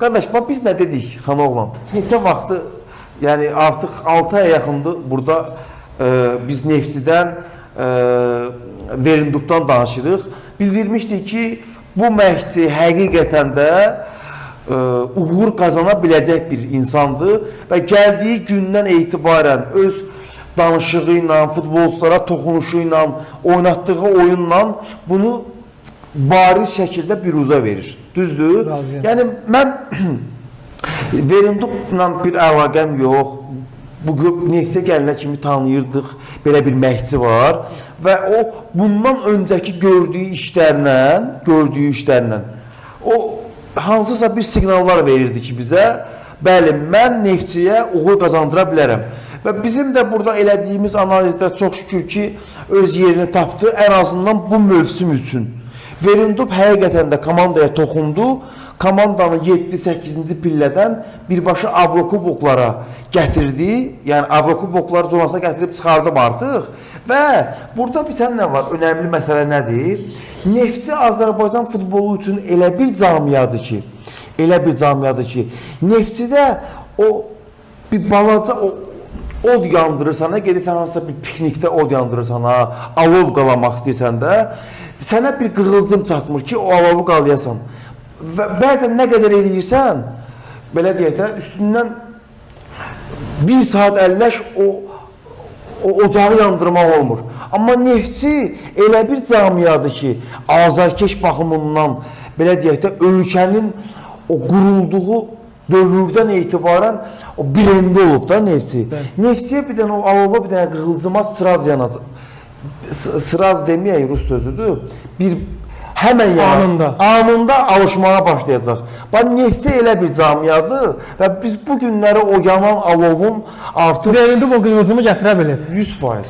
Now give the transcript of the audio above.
Qardaş, bax biz nə dedik xanoğlan? Neçə vaxtı, yəni artıq 6 aya yaxındır burada biz Neftçidən, Verindukdan danışırıq. Bildirmişdik ki, bu məşqçi həqiqətən də uğur qazana biləcək bir insandır və gəldiyi gündən etibarən öz danışığı ilə, futbolçulara toxunuşu ilə, oynatdığı oyunla bunu bariz şəkildə büruzə verir. Düzdür? Razıyam. Yəni mən Verindukla bir əlaqəm yox. Bu Neftçiyə gələnə kimi tanıyırdıq. Belə bir məşqçi var və o bundan öncəki gördüyü işlərlə o hansısa bir siqnallar verirdi ki bizə, bəli, mən Neftçiyə uğur qazandıra bilərəm. Və bizim də burada elədiyimiz analizdə çox şükür ki, öz yerini tapdı, ən azından bu mövsüm üçün. Verindub həqiqətən də komandaya toxundu. Komandanı 7-8-ci pillədən birbaşa Avrokuboklara gətirdi. Yəni Avrokuboklar zonasına gətirib çıxardım artıq. Və burada bir sən nə var? Önəmli məsələ nədir? Neftçi Azərbaycan futbolu üçün elə bir camiadır ki, Neftçidə o bir balaca o od yandırırsan, nə gedirsən hansısa bir piknikdə od yandırırsan, ha, alov qalamaq istəyirsən də, sənə bir qığılcım çatmır ki, o alovu qalayasan. Və bəzən nə qədər eləyirsən, belə deyək də, üstündən bir saat əlləş o ocağı yandırmaq olmur. Amma Neftçi elə bir camiadır ki, azarkeş baxımından, belə deyək də, ölkənin o qurulduğu dövrdən etibarən o brendi olub da Neftçi. Neftçiyə bir dənə o alova bir dənə qığılcıma sıraz yanacaq. Sıraz deməyək, rus sözüdür. Bir həmən yana, anında alışmağa başlayacaq. Bax Neftçi elə bir camiadır və biz bu günləri o yanan alovun artıq Verindub o qığılcımı gətirə bilib. 100%.